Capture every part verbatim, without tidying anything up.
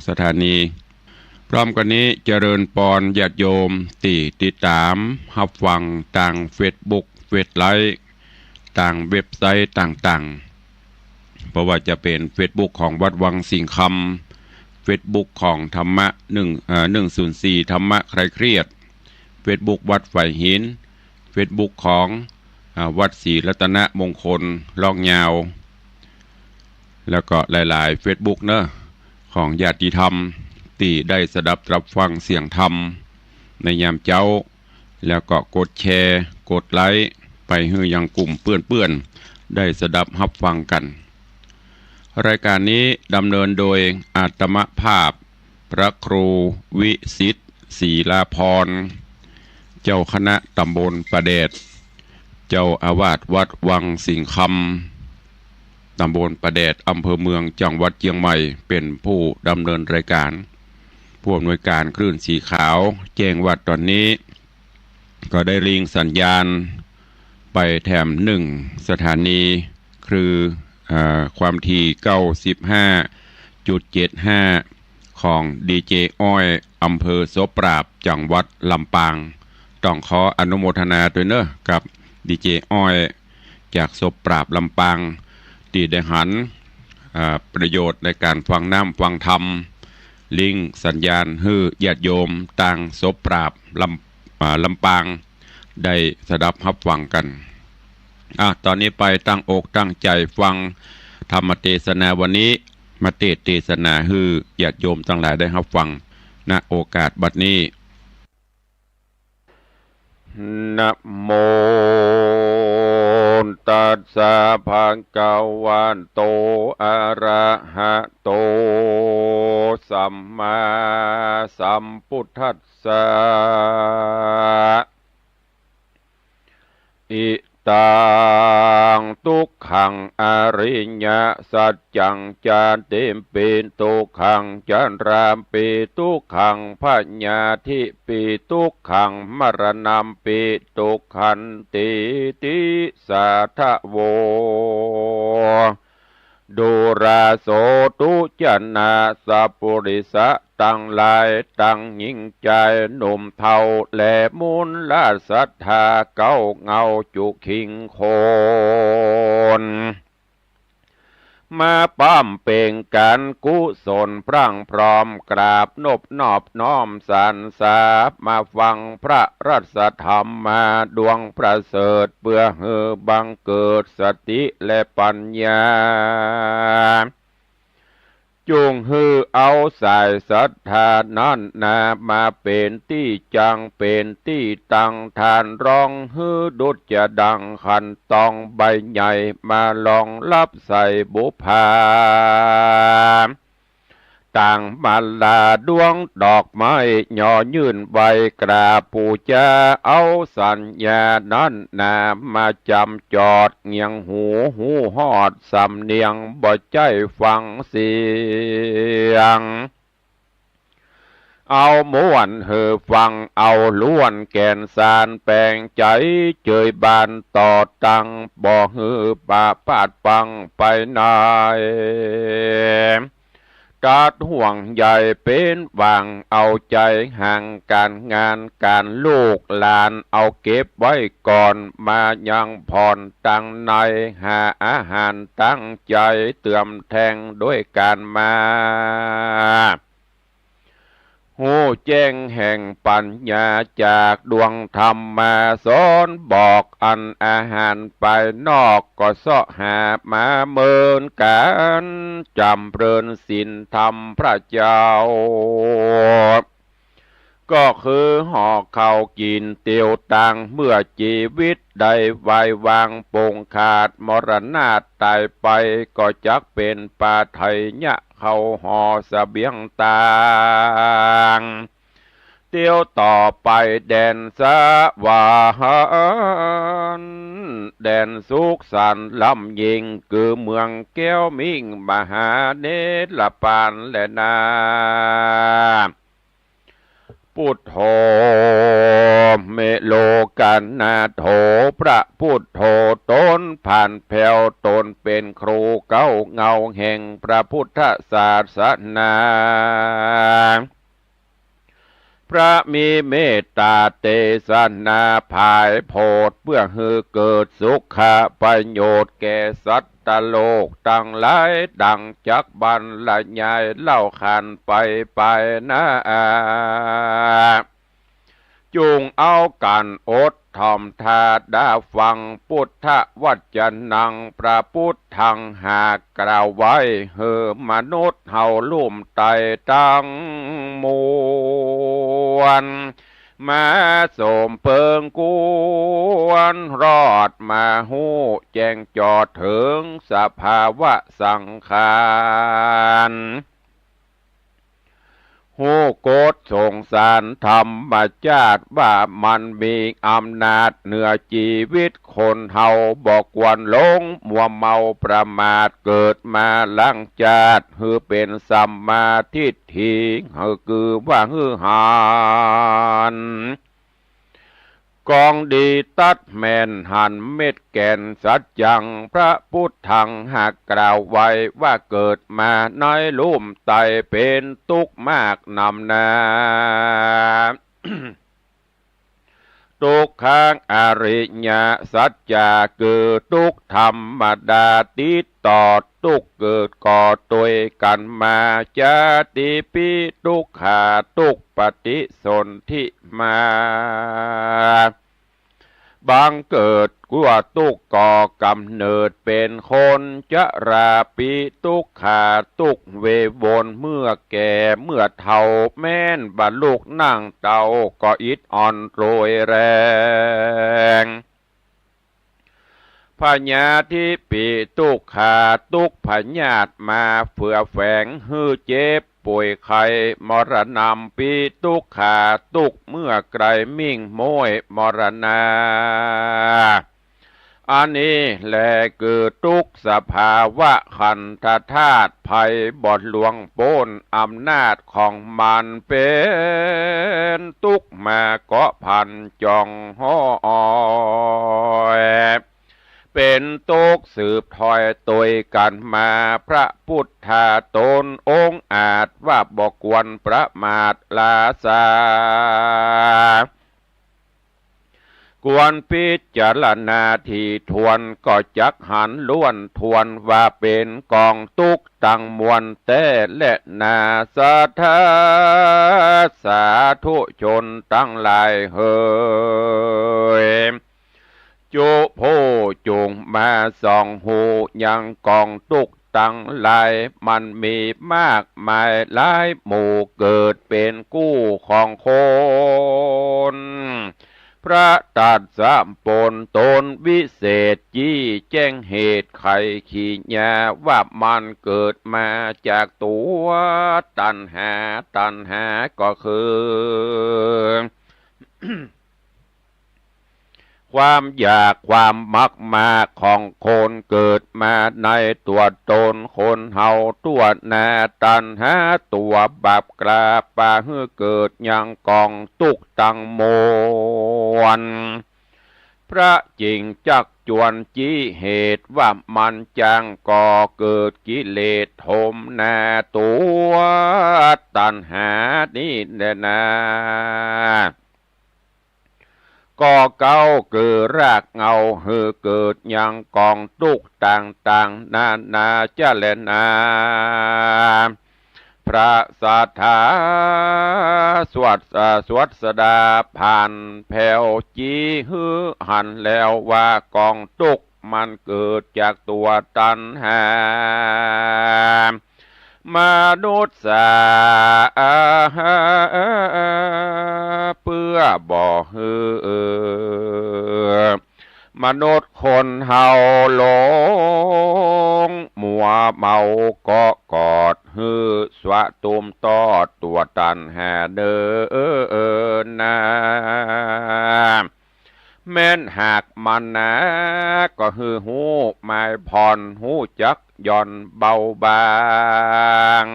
สถานี พร้อมกั๋นนี้เจริญปอนญาติโยมตี้ติดต๋ามฮับฟังตางเฟซบุ๊ก เฟซไลฟ์ ตางเว็บไซต์ต่างๆ บ่ว่าจะเป๋นเฟซบุ๊กของวัดวังสิงห์คำ เฟซบุ๊กของธรรมะหนึ่ง เอ่อ หนึ่งศูนย์สี่ ธรรมะคลายเครียด เฟซบุ๊กวัดฝายหิน เฟซบุ๊กของ อ่า วัดศรีรัตนมงคล ลอกยาว แล้วก็หลายๆ เฟซบุ๊กเนาะ ของญาติธรรมตี้ได้สดับตรับฟังเสียงธรรมในยามเจ๊า แล้วก็กดแชร์ กดไลก์ไปหื้อยังกุ่มเปื้อนๆ ได้สดับฮับฟังกั๋น รายก๋านนี้ดำเนินโดยอาตมภาพ พระครูวิสิทธิ์ ศรีลาภรณ์ เจ้าคณะตำบลป่าแดด เจ้าอาวาสวัดวังสิงห์คำ ตำบลป่าแดด อำเภอเมือง จังหวัดเจียงใหม่ เป๋นผู้ดำเนินรายก๋าน ผู้อำนวยก๋านคลื่นสีขาว แจ้งว่าต๋อนนี้ ก็ได้ลิงก์สัญญาณไปแถมหนึ่งสถานี คือ เอ่อ ความถี่ เก้าสิบห้าจุดเจ็ดห้า ของดีเจอ้อย อำเภอโสปราบ จังหวัดลำปาง ต้องขออนุโมทนาตวยเนาะ กับดีเจอ้อย จากโสปราบ ลำปาง ตี้ได้หัน อ่า ประโยชน์ในก๋านฟังน้ำฟังธรรม ลิงก์สัญญาณหื้อญาติโยมตางโสปราบ ลำ อ่า ลำปาง ได้สดับฮับฟังกั๋น อ่ะ ต๋อนนี้ไปตั้งอกตั้งใจ๋ฟังธรรมเตสนาวันนี้ มาเตสน์เตสนาหื้อญาติโยมตังหลายได้ฮับฟัง ณ โอกาสบัดนี้ นะโมตัสสะ ภะคะวะโต อะระหะโต สัมมาสัมพุทธัสสะ อิตัง ทุกขัง อริยสัจจัง ชาติปิ ทุกขัง ชราปิ ทุกขัง พยาธิปิ ทุกขัง มรณัมปิ ทุกขันติ ติสาทะโว ดูราโส ทุจนะ สัพพุริสะตังหลาย ตังญิงจายหนุ่มเฒ่า และมูลศรัทธา เก๊าเหง้าจุคิงคน มาป้อมเป๋งก๋านกุศลพร่างพร้อม กราบนบนอบน้อมสรรเสริญ มาฟังพระราชธรรมมาดวงประเสริฐ เปื้อหื้อบังเกิดสติและปัญญา จุ่งหื้อเอาสายศรัทธานั้นนา มาเป๋นตี้จั่งเป๋นตี้ตั้ง ต้านร้องหื้อดุจจะดั่งขันตองใบใหญ่ มาลองรับใส่บุปผา ตั้งมาลาดวงดอกไม้ ย่อยื่นไหว้กราบปู๋จา เอาสัญญานั้นนา มาจำจอดเงียงหู ฮู้ฮอดสำเนียง บ่ใจ้ฟังเสียง เอาม่วนหื้อฟัง เอาล้วนแก่นสารแป๋งใจ๋ เจยบานต่อตัง บ่หื้อปะปาดปังไปไหน ตัดห่วงใยเป๋นหวัง เอาใจ๋ห่างก๋านงานก๋าน ลูกหลานเอาเก็บไว้ก่อน มายังผ่อนตังใน หาอาหารตั้งใจ๋ เติมแทงด้วยก๋านมา ฮู้แจ้งแห่งปัญญา จากดวงธรรมมาสอนบอก อันอาหารภายนอกก็เสาะหามาเหมือนกั๋น จำเริญศีลธรรมพระเจ้า ก็คือห่อข้าวกิ๋นเตียวตัง เมื่อจีวิตได้วายวางปงขาด มรณาตายไป ก็จักเป๋นปาไถยะ เข้าห่อเสบียงตาง เตียวต่อไปแดนสวรรค์ แดนสุขสันต์ล้ำยิ่ง คือเมืองแก้วมิ่งมหาเนรปานแลนา พุทโธ เมโลกนาโถ พระพุทโธต๋นผ่านแผ้ว ต๋นเป๋นครูเก๊าเงาแห่งพระพุทธศาสนา พระมีเมตต๋าเตสนาผายโผด เปื้อหื้อเกิดสุขประโยชน์แก่สัตว์โลกตังหลาย ดังจักบรรยายเล่าขานไปไปนา จุ่งเอากั๋นอดถ่อมต๋าฟัง พุทธวจนัง พระพุทธังหากกล่าวไว้ หื้อมนุษย์เฮาลุ่มไต้ตังมวล มาสมเปิงควร รอดมาฮู้แจ้งจอดเถิงสภาวะสังขาร ฮู้กฎสงสารธรรมชาติว่ามันมีอำนาจเหนือจีวิตคนเฮา บ่ควรหลงมัวเมาประมาท เกิดมาล้างจาติ หื้อเป๋นสัมมาทิฏฐิ หื้อคือว่าหื้อหัน กองดีตัดแม่นหันเม็ดแก่นสัจจัง พระพุทธังหากกล่าวไว้ว่า เกิดมาในลุ่มไต้เป๋นตุ๊กข์มากนำนา ตุ๊กขังอริยสัจจะ คือตุ๊กข์ธรรมดา ติดต่อตุ๊กข์เกิดก่อตวยกั๋นมา จาติปิ ตุ๊กขา ตุ๊กปฏิสนธิมา บังเกิดกั๋วตุ๊กข์ก่อกำเนิดเป๋นคน จราปิ ตุ๊กขา ตุ๊กข์เววนเมื่อแก่เมื่อเฒ่า แม้นบ่ลุกนั่งเต้า ก็อิดอ่อนโรยแรง พยาธิปิ ตุ๊กขา ตุ๊กข์พยาธิมาเฟือแฝง หื้อเจ็บป่วยไข้ มรณัมปิ ตุ๊กขา ตุ๊กข์เมื่อไกลมิ่งโม้ยมรณา อันนี้แลคือตุ๊กข์สภาวะขันธธาตุ ไผบ่ล่วงป๊นอำนาจของมัน เป๋นตุ๊กข์มาเกาะพันจ่องห้อย เป๋นตุ๊กข์สืบถ้อยตวยกั๋นมา พระพุทธาต๋นองค์อาจว่าบ่ควรประมาทลาซา ควรพิจารณาถี่ถ้วน ก็จักหันล้วนถ้วนว่าเป๋นกองตุ๊กข์ตังมวลแต๊แลนา ศรัทธาสาธุชนตังหลายเหย จุผู้จุ่งมาส่องฮู้ยังกองตุ๊กข์ตังหลาย มันมีมากมายหลายหมู่ เกิดเป๋นกู้ของคน พระตรัสปนตนวิเศษ จี้แจ้งเหตุไขขีญา ว่ามันเกิดมาจากตั๋วตัณหา ตัณหาก็คือ ความอยากความมักมาของคน เกิดมาในตั๋วตนคนเฮาตั๋วนา ตัณหาตั๋วบาปกล้า ปาหื้อเกิดยังกองตุ๊กข์ตังมวล พระจึงจักจวนจี้เหตุว่ามันจั้งก่อเกิดกิเลสถมนาตั๋วตัณหานี้แลนา ก็เก๊าคือรากเหง้าหื้อเกิดยังกองตุ๊กข์ต่างๆ นานาจะแลนา พระศาสดาสวด เอ่อ ศาสดาผ่านแผ้ว จี้หื้อหันแล้วว่ากองตุ๊กข์มันเกิดจากตั๋วตัณหา มนุษย์สา เปื้อบ่หื้อ มนุษย์คนเฮาหลงมัวเมาเกาะกอด หื้อสะตุ้มตอดตั๋วตัณหาเน่อนา แม้นหากมันนา ก็หื้อฮู้หมายผ่อน ฮู้จักหย่อนเบาบาง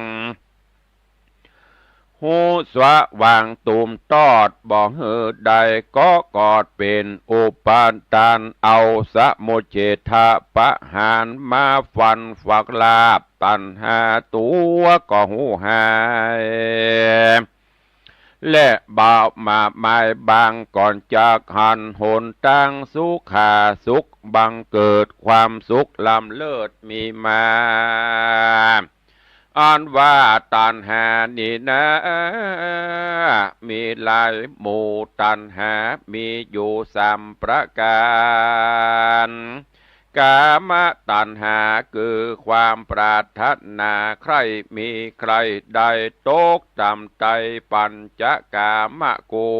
ฮู้สว่างตุ้มตอด บ่หื้อได้ก็เกิดเป๋นอุปาทาน เอาสมุจเฉทประหารมาฟันฝักลาก ตัณหาตั๋วก็ฮู้หาย และบ่มาหมายบาง ก่อนจักหันหนตางสุขาสุข บังเกิดความสุขล้ำเลิศมีมา อันว่าตัณหานี้นา มีหลายหมู่ ตัณหามีอยู่สามประก๋าน กามตัณหา คือความปรารถนาใคร่มีใคร่ได้ ตกต่ำใต้ปัญจกามกุ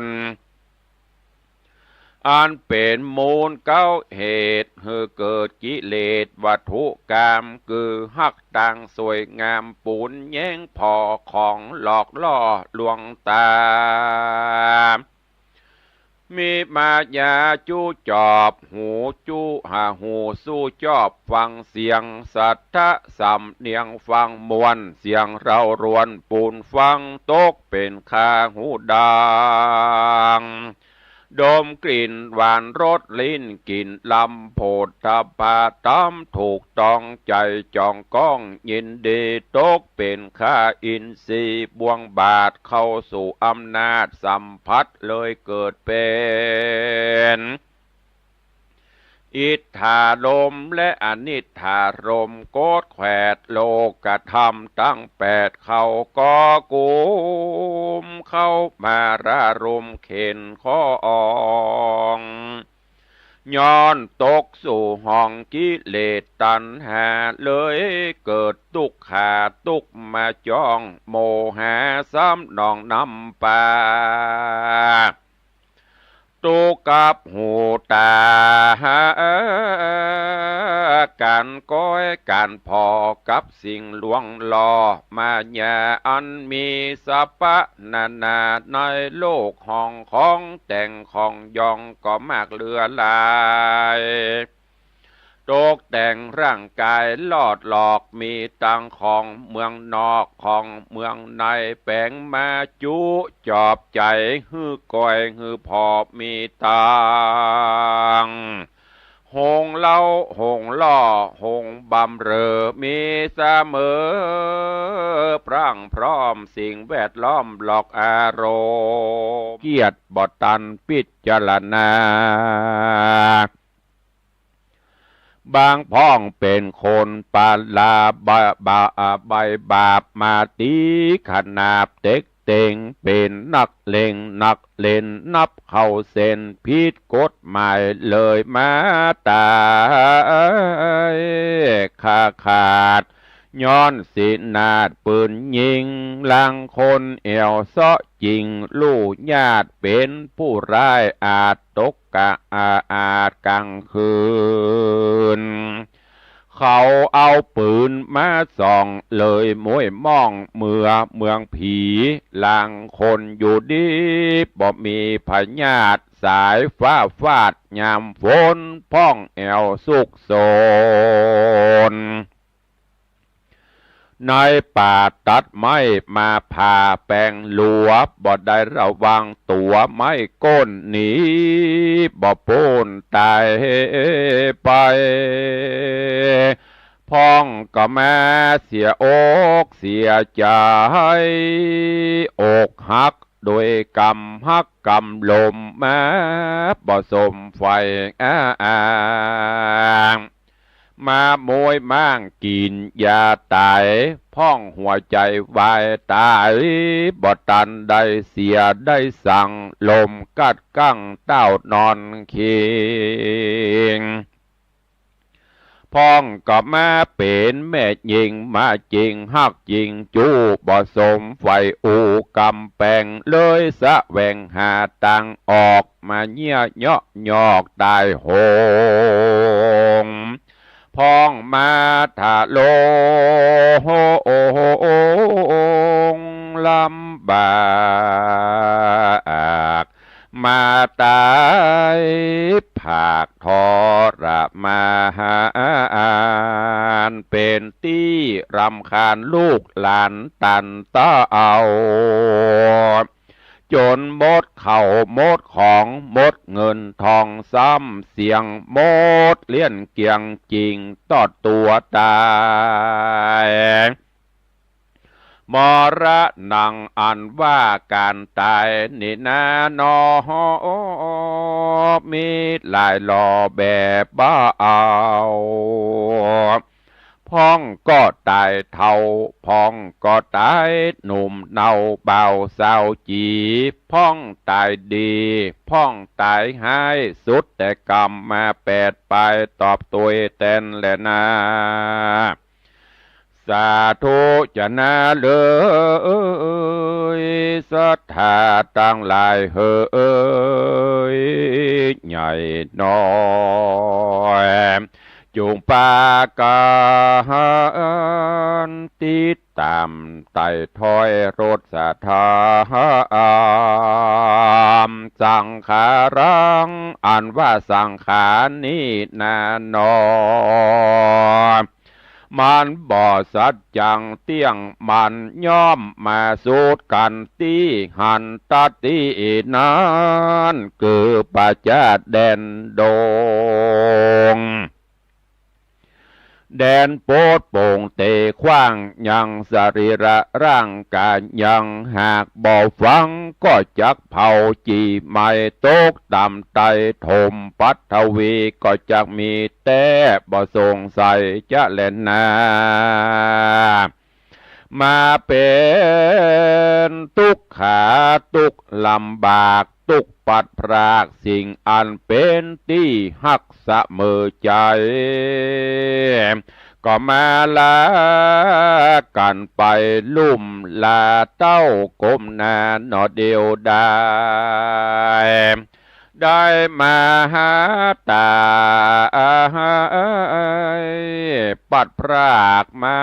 ล อันเป๋นมูลเก๊าเหตุหื้อเกิดกิเลสวัตถุกาม คือฮักตางสวยงาม ปูนแย้งผ่อของหลอกล่อลวงต๋า มีมายาจู้จอบ ฮู้จู้หาฮู้สู้จอบ ฟังเสียงสัทธะสำเนียงฟังม่วน เสียงเร้ารวนปูนฟัง ตกเป๋นข้าหูดัง ดมกลิ่นหวานรสลิ้น กิ๋นลำโผฏฐัพพะธรรม ถูกต้องใจ๋จองก้องยินดี ตกเป๋นข้าอินทรีย์ บ่วงบาทเข้าสู่อำนาจสัมผัส เลยเกิดเป๋น อิทธารมณ์และอนิทธารมณ์ โกฏแขวดโลกธรรมตังแปด เขาก็กุมเข้ามาระรมเข็ญข้ออง ย้อนตกสู่ห้องกิเลสตัณหา เลยเกิดตุ๊กขาตุ๊กข์มาจ้อง โมหะซ้ำนองน้ำปา ตุ๊กข์กับหูต๋า ก๋านก้อยก๋านผ่อกับสิ่งลวงหล่อ มายาอันมีสรรพนานา ในโลกห้องของแต่งของยองก็มากเหลือหลาย ตกแต่งร่างก๋ายลอดหลอก มีตังของเมืองนอกของเมืองใน แป๋งมาจุจอบใจ๋ หื้อก้อยหื้อผ่อมีตัง หงเล้าหงล่อหงบำเรอ มีเสมอ พรั่งพร้อมสิ่งแวดล้อมหลอกอารมณ์ เกียจบ่ตันพิจารณา บางพ่องเป๋นคนปาลาบา บา ใบบาปมา ตี๋ขนาบเต็กเต็ง เป๋นนักเลงนักเล่น นับเข้าเส้นผิดกฎหมาย เลยมาต๋ายคาขาด ย้อนสินาถปืนยิง ลางคนแอ่วเซาะจิง ลู่ญาติเป๋นผู้ร้าย อาจตกกะอา อาจก๋างคืน เขาเอาปืนมาส่อง เลยม้วยม่องเมือเมืองผี ลางคนอยู่ดีบ่มีพยาธิ สายฟ้าฟาดยามฝน พ่องแอ่วสุกสน ในป่าตัดไม้มาผ่าแป๋งหลัว บ่ได้ระวังตั๋ว ไม้โก้นหนีบ่ปู้นต๋ายไป พ่องก็มาเสียอกเสียใจ๋ อกหักโดยกำฮักกำลม มาบ่สมใฝ่อา อา มาม้วยม่างกิ๋นยาต๋าย พ่องหัวใจ๋วายต๋าย บ่ตันได้เสียได้สัง ลมกัดกั้งเต้านอนคิง พ่องก็มาเป๋นแม่ญิง มาจิงฮักจิงจู้ บ่สมใฝ่อู่กำแป๋ง เลยแสวงหาตางออก มาเยียะเยาะยอกต๋ายโหง พ่องมาทะลงลำบาก มาต๋ายผากทรมาน เป๋นตี้รำคาญลูก หลานตันเต้า จ๋นหมดเข้าหมดของ หมดเงินทองซ้ำเสี้ยง หมดเลี้ยนเกลี้ยงจิ่ง ตอดตั๋วต๋าย มรณัง อันว่าก๋านต๋ายนี้นาหนอ มีหลายหล่อแบบบ่าเอา พ่องก็ต๋ายเฒ่า พ่องก็ต๋ายหนุ่ม เนาบ่าวสาวจี๋ พ่องต๋ายดี พ่องต๋ายฮ้าย สุดแต่กำมาแปดปาย ตอบตวยแตนแลนา สาธุจะนาเอย ศรัทธาตังหลายเหย ใหญ่น้อย จุ่งปากั๋นติดต๋ามไต่ถ้อยรสธรรม สังขารัง อันว่าสังขารนี้นาหนอ มันบ่สัจจังเตี้ยง มันย่อมมาสุดกั๋นตี้หันตะตี้นั้น คือประจาแดนดง แดนโปดโป่งเตกว้าง ยังสรีระร่างก๋ายยัง หากบ่ฟังก็จักเผา จี่ไหม้ตกต๋ามไต ถมปัฐวีก็จักมีแต๊ บ่สงสัยจะแลนา มาเป๋นตุ๊กขาตุ๊กลำบาก ตุ๊กปัดพรากสิ่งอันเป๋นตี้ฮักเสมอใจ๋ ก็มาลากั๋นไปลุ่มลาเต้าก้มหน้าหนอเดียวดาย ได้มาหาต๋าย ปัดพรากมา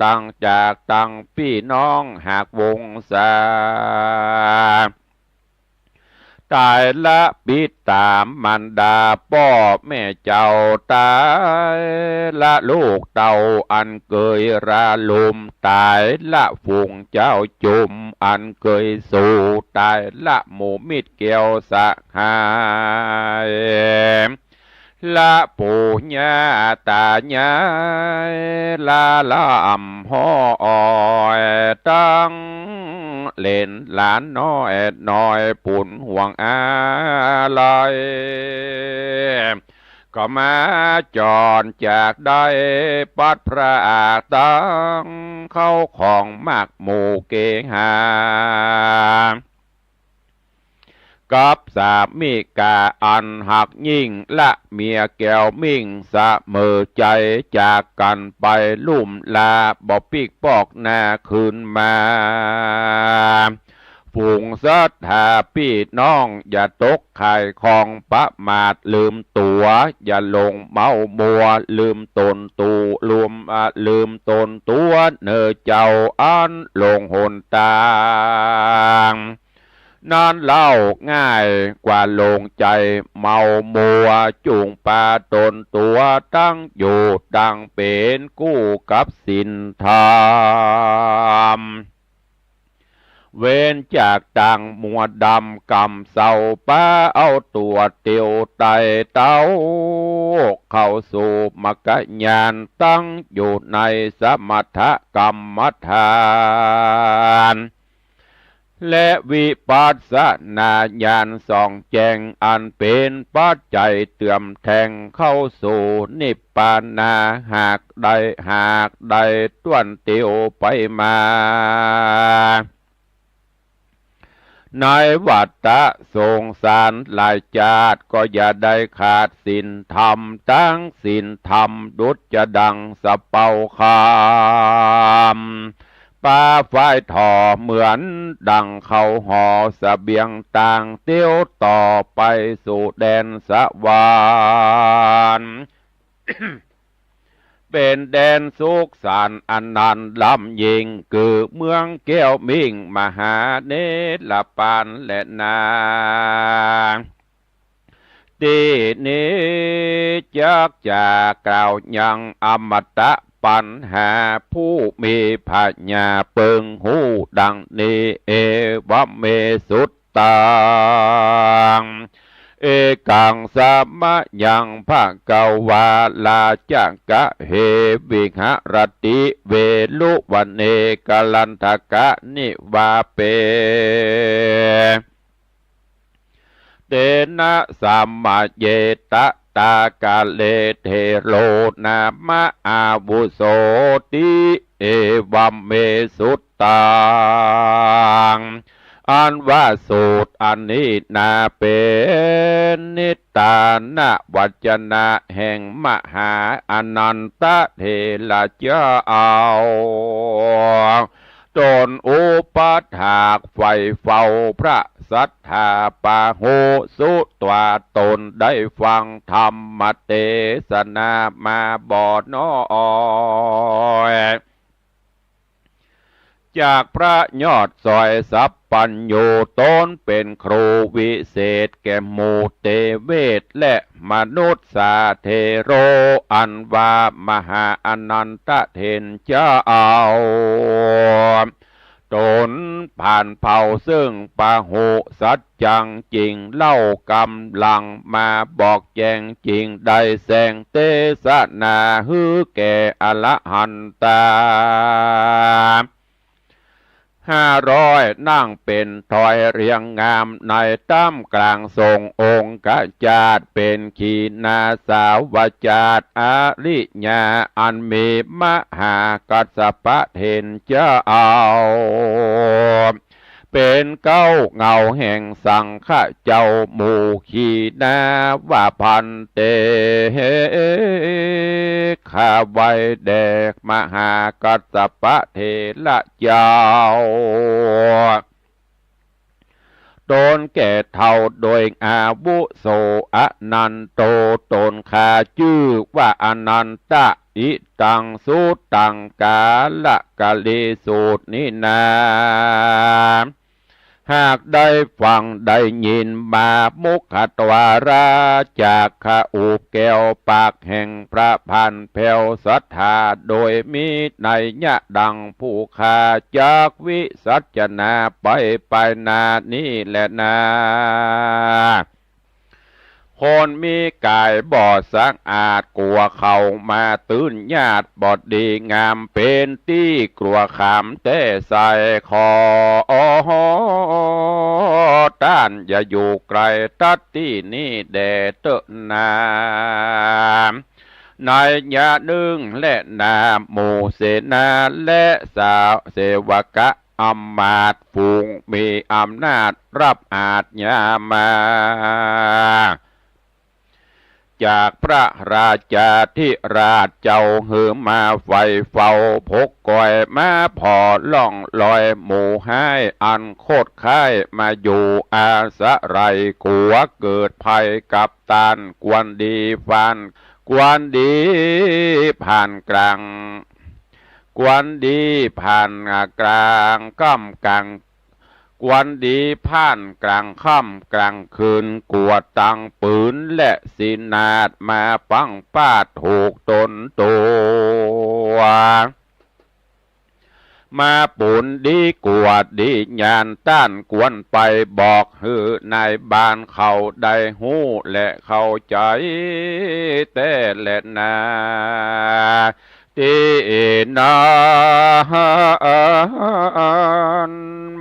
ตังจากตังปี้น้องหากวงศา ต๋ายละปิดต๋ามารดาป้อแม่เจ้า ต๋ายละลูกเต้าอันเกยราลุม ต๋ายละฝูงเจ้าจุมอันเกยสู่ ต๋ายละหมู่มิตรแก้วสหาย ละปู่ย่าต๋ายาย ละล่ำฮ้อย ตังเหลนหลานน้อย น้อยปูนห่วงอาลัย ก็มาจรจากได้ ปัดพรากตังเข้าของมากหมู่เกหา กับสามิกาอันฮักยิ่ง ละเมียแก้วมิ่งเสมอใจ๋ จากกั๋นไปลุ่มลา บ่ปิ๊กปอกหน้าคืนมา ฝูงศรัทธาปี้น้องอย่าตกข่ายของประมาทลืมตั๋ว อย่าหลงเมามัวลืมต๋นตั๋ว ลืม อ่า ลืมต๋นตั๋วเน่อเจ้า อันหลงหนตาง นั้นเล่าง่ายกว่าหลงใจ๋เมามัว จุ่งปาต๋นตั๋วตังอยู่ตังเป๋นกู้กับศีลธรรม เว้นจากตังมัวดำกำเศร้า ปาเอาตั๋วเตียวไต่เต้า เข้าสู่มรรคญาณตังอยู่ในสมถกรรมฐาน และวิปัสสนาญาณส่องแจ้ง อันเป๋นปัจจัยเติมแต่งเข้าสู่นิพพานา หากได้ หากได้ต้วนเตียวไปมา ในวัฏฏะสงสารหลายจาติ ก็อย่าได้ขาดศีลธรรม ตังศีลธรรมดุจจะดังสะเปาคำ ปาฝ้ายถ่อเหมือนดังเข้าห่อเสบียงต่าง เตียวต่อไปสู่แดนสวรรค์ เป๋นแดนสุขสันต์อันนันล้ำยิ่ง คือเมืองแก้วมิ่งมหาเนรปานแลนา ตี้นี้จักจะกล่าวยังอมตะ ปัญหาผู้มีผญาเปิงฮู้ดังนี้ เอวะเม สุตตัง เอกัง สะมะยัง ภะคะวา ราชกะเห วิหะระติ เวรุวะเน กะรันทะกะ นิวาเป เตนะ สะมะเย ตะถาคะเต เถโร นามะ อาวุโส ติ เอวะเม สุตตัง อันว่าสูตรอันนี้นาเป๋นนิทานวัจนะแห่งมหาอานันทะเถระเจ้า ต๋นอุปัฏฐากใฝ่เฝ้าพระสัตถาปาหุ สุตวา ต๋นได้ฟังธรรมเตสนามาบ่น้อย จากพระยอดสอยสัพพัญญู ต๋นเป๋นครูวิเศษแก่หมู่เตเวทและมนุสสาเถโร อันว่ามหาอานันทะเถรเจ้า ต๋นผ่านเผ่าซึ่งปาหุสัจจังจริงเล่า กำลังมาบอกแจ้งจริง ได้แสดงเตสนาหื้อแก่อรหันตา ห้าร้อย นั่งเป๋นถอยเรียงงาม ในต้ามกลางสงฆ์องคจาตเป๋นขีณาสาวจาตอริยา อันมีมหากัสสปะเถรเจ้า เป๋นเก๊าเหง้าแห่งสังฆะเจ้า หมู่ขีณาว่าภันเต ข้าไหว้แด่มหากัสสปะเถระเจ้า ต๋นแก่เฒ่าโดยอาวุโส อนันโต ต๋นข้าจื้อว่าอนันทะ อิตัง สุตตัง กาละกะลิ สูตรนี้นา หากได้ฟังได้ยินมา มุขทวารา จากขะอุแก้วปากแห่งพระพันแผ้วสัตถา โดยมีนัยยะดังผู้ข้าจักวิสัชนาไปไปหน้านี้แลนา คนมีก๋ายบ่สะอาด กั๋วเขามาตื้นญาติบ่ดีงาม เป๋นตี้กั๋วขามแต๊ไส้ ขอต้านอย่าอยู่ไกลตัดตี้นี้แด่เต๊อะนา นัยยะนึ่งแลนา หมู่เสนาและสาวเสวกะ อำมาตย์ฝูงมีอำนาจรับอาชญามา จากพระราชาธิราชเจ้าหื้อมาไฟเฝ้าพกกอยมาผ่อล่องลอยหมู่ฮ้ายอันโคตรค้ายมาอยู่อาศัยกั๋วเกิดภัยกับต้าน ควรดีผ่าน ควรดีผ่านกลาง ควรดีผ่านกลางค่ำกลาง ควรดีผ่านกลางค่ำกลางคืน กั๋วตังปืนและสินาดมาปังปาดถูกต๋นตั๋ว มาปูนดีกั๋วดีญาณ ต้านควรไปบอกหื้อในบ้านเขาได้ฮู้และเข้าใจ๋แต๊แลนา ตี้นั้น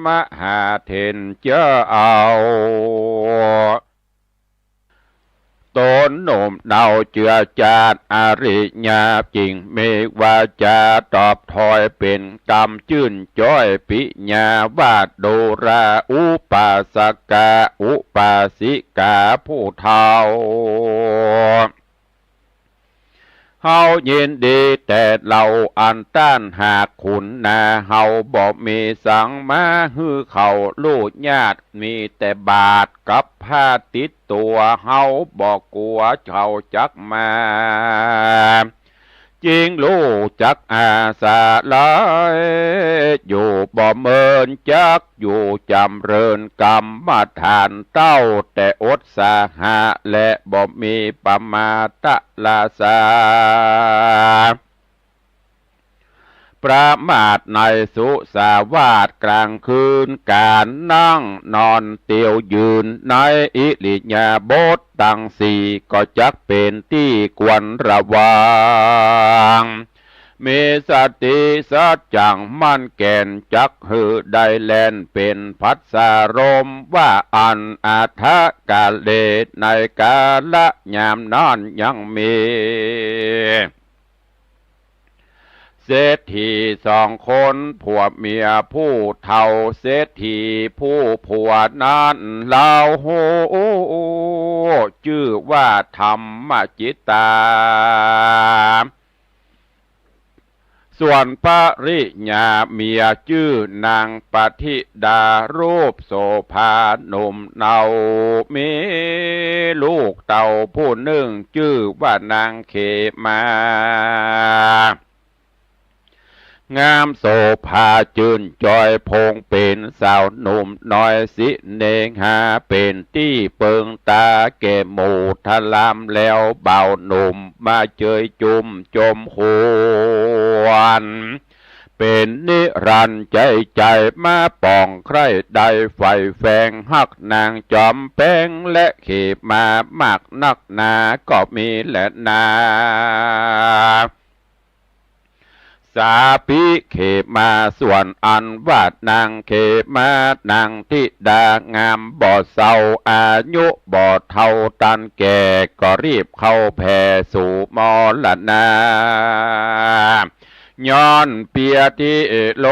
มหาเถรเจ้า ต๋นหนุ่มเนาเจื้อจาดอริยา จึงมีวาจาตอบถ้อยเป๋นกำจื้นจ้อยปิยาว่า ดูราอุปาสกะอุปาสิกาผู้เฒ่า เฮายินดีแต๊เล่าอันต้านหากขุนนา เฮาบ่มีสังมาหื้อเขาลู่ญาติ มีแต่บาตรกับผ้าติดตั๋ว เฮาบ่กั๋วเขาจักมา จึงฮู้จักอาสาลัย อยู่บ่เมินจักอยู่จ๋ำเริญกรรมฐานเต้าแต่อดสาหะ และบ่มีปมาทราสา ประมาทในสุสาวาสกลางคืน ก๋านนั่งนอนเตียวยืนในอิริยาบถตังสี่ ก็จักเป๋นตี้ควรระวัง มีสติสัจจังมั่นแก่น จักหื้อได้แล่นเป๋นภัสสาลม ว่าอั้น อัฏฐกาเล ในกาละยามนั้นยังมี เศรษฐีสองคนผัวเมียผู้เฒ่า เศรษฐีผู้ผัวนั้นเล่า จื้อว่าธรรมจิตตา ส่วนภริยาเมียจื้อนางปฏิดา รูปโสภาหนุ่มเนา มีลูกเต้าผู้นึ่งจื้อว่านางเขมา งามโสภาจื้นจอยพงเป๋นสาวหนุ่มน้อย สิเนหาเป๋นตี้เปิงตาแก่หมู่ทราม แล้วบ่าวหนุ่มมาเจยจุมจมขวัญ เป๋นนิรันดร์ใจ๋ใจ๋มาป่องใคร่ได้ใฝ่แฝง ฮักนางจอมแป๋งและเขมามากนักหนาก็มีแลนา สาปิเขมา ส่วนอันว่านางเขมานางธิดางามบ่เฒ่า อายุบ่เฒ่าตันแก่ ก็รีบเข้าแผ่สู่มรณา ย้อนเปียธิโล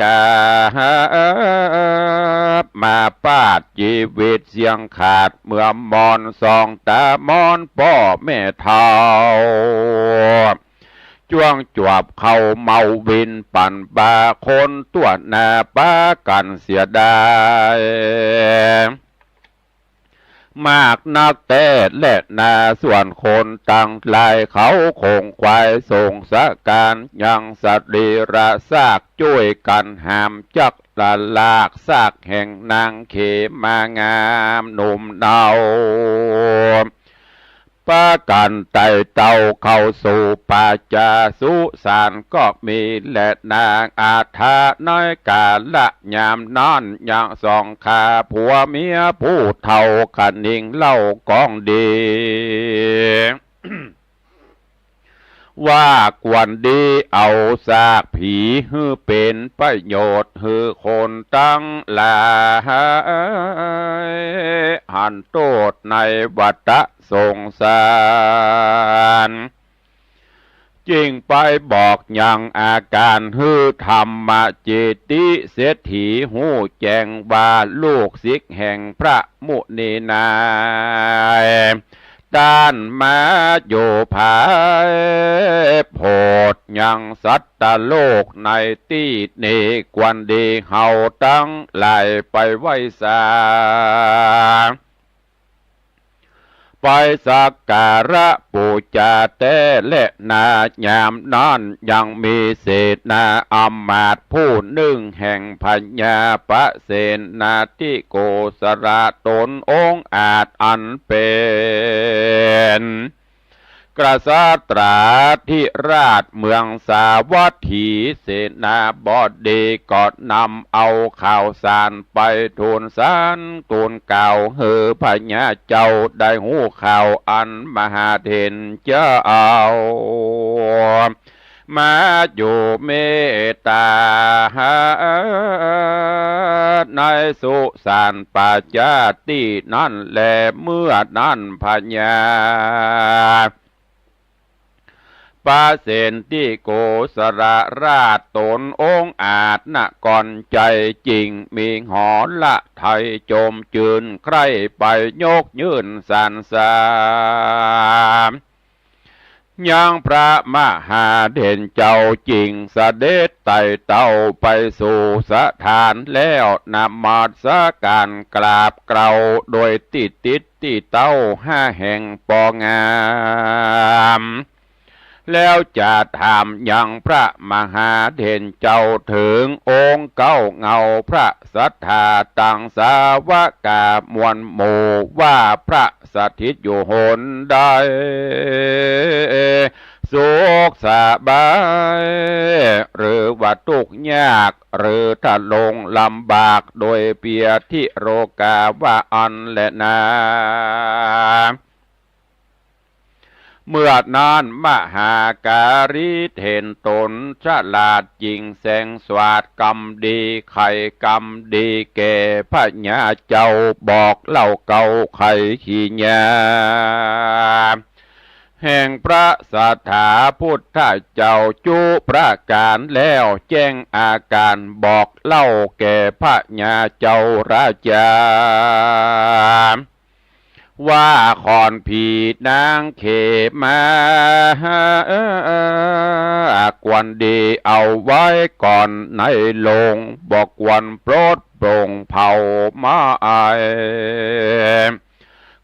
กา มาปาดจีวิตเสี้ยงขาด เมื่อมอนสองตามอนป้อแม่เฒ่า จ้วงจวบเข้าเมาวินปันบาคนตั๊วหน้าปากั๋นเสียดาย มากนักแต๊แลนา ส่วนคนตังหลายเขาคงขวายสงสการ ยังสรีระซากจ้วยกั๋นหามจักละลาก ซากแห่งนางเขมางามหนุ่มเนา ปากั๋นไต่เต้าเข้าสู่ป่าจาสุสานก็มีแลนา อัฏฐะในกาละยามนั้นยังสองข้าผัวเมียผู้เฒ่า คะนิงเล่ากองดี ว่าควรดีเอาซากผี หื้อเป๋นประโยชน์หื้อคนตังหลาย หันโต้ษในวัฏสงสาร จึงไปบอกยังอาก๋านหื้อธรรมเจติเศรษฐีฮู้แจ้งว่าลูกศิษย์แห่งพระมุนีนาย ต้านมาอยู่ภายโพธิยังสัตตโลกในตี้นี้ ควรดีเฮาตังหลายไปไหว้สา ไปสักการะปู๋จาแต๊แลนา ยามนั้นยังมีเสนาอำมาตย์ผู้นึ่งแห่งพญาปเสนทิโกศลต๋นองอาจอันเป๋น กษัตราธิราชเมืองสาวัตถี เสนาบดีก็นำเอาข่าวสารไปทูลสารทูลกล่าวหื้อพญาเจ้าได้ฮู้ข่าวอันมหาเถรเจ้า มาอยู่เมตตา ในสุสานป่าจาตี้นั้นแล เมื่อนั้นพญา ปเสนทิโกศลราชต๋นองอาจนะก่อนใจ๋ จึงมีหฤทัยจมจื้นใคร่ไปยกยื่นสรรเสริญ ยังพระมหาเถรเจ้า จึงเสด็จไต่เต้าไปสู่สถานแล้วนมัสการกราบเกล้าโดยตี้ติดตี้เต้าห้าแห่งปองงาม แล้วจะถามยังพระมหาเถรเจ้าเถิงองค์เก๊าเงาพระสัตถาตังสาวกามวลหมู่ว่าพระสถิตอยู่หนใด สุขสบาย หรือว่าตุ๊กข์ยาก หรือถ้าลงลำบาก โดยเปียธิโรคาว่าอั้นแลนา เมื่อนั้นมหาการีเห็นต๋นฉลาดจิ่งแสงสวาท กำดีไขกำดีแก่พญาเจ้า บอกเล่าเก่าไขขีญญา แห่งพระสถาพุทธเจ้าจุประก๋านแล้ว แจ้งอาก๋านบอกเล่าแก่พญาเจ้าราชา ว่าขอนผีนางเขมา ควรดีเอาไว้ก่อนในโลง บ่ควรปลดปลงเผาไหม้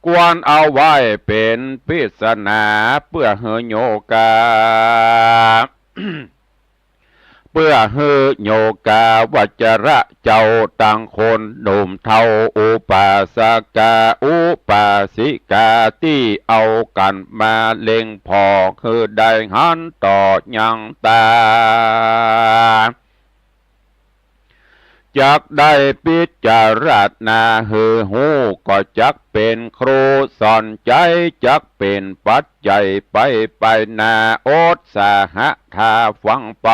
ควรเอาไว้เป๋นปริศนา เปื้อหื้อโยกา เปื้อหื้อโยกาวัจระเจ้าตังคนหนุ่มเฒ่า อุปาสกาอุปาสิกาตี้เอากั๋นมาเล็งผ่อ หื้อได้หันต่อยังต๋า จักได้พิจารณาหื้อฮู้ ก็จักเป๋นครูสอนใจ๋ จักเป๋นปัจจัยไปไปหน้า อดสาหะถ้าฟังไป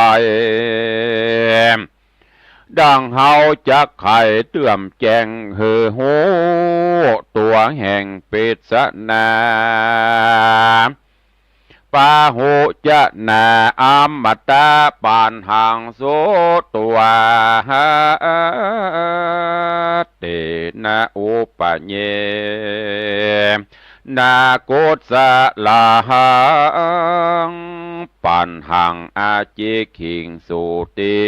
ดังเฮาจักไขเตื้อมแจ้งหื้อฮู้ ตั๋วแห่งปริศนา ปาหุจะนาอมตะปันหังสุตัว เตนะอุปะเย นากุสะลาหัง ปันหังอาจิกขิงสุติ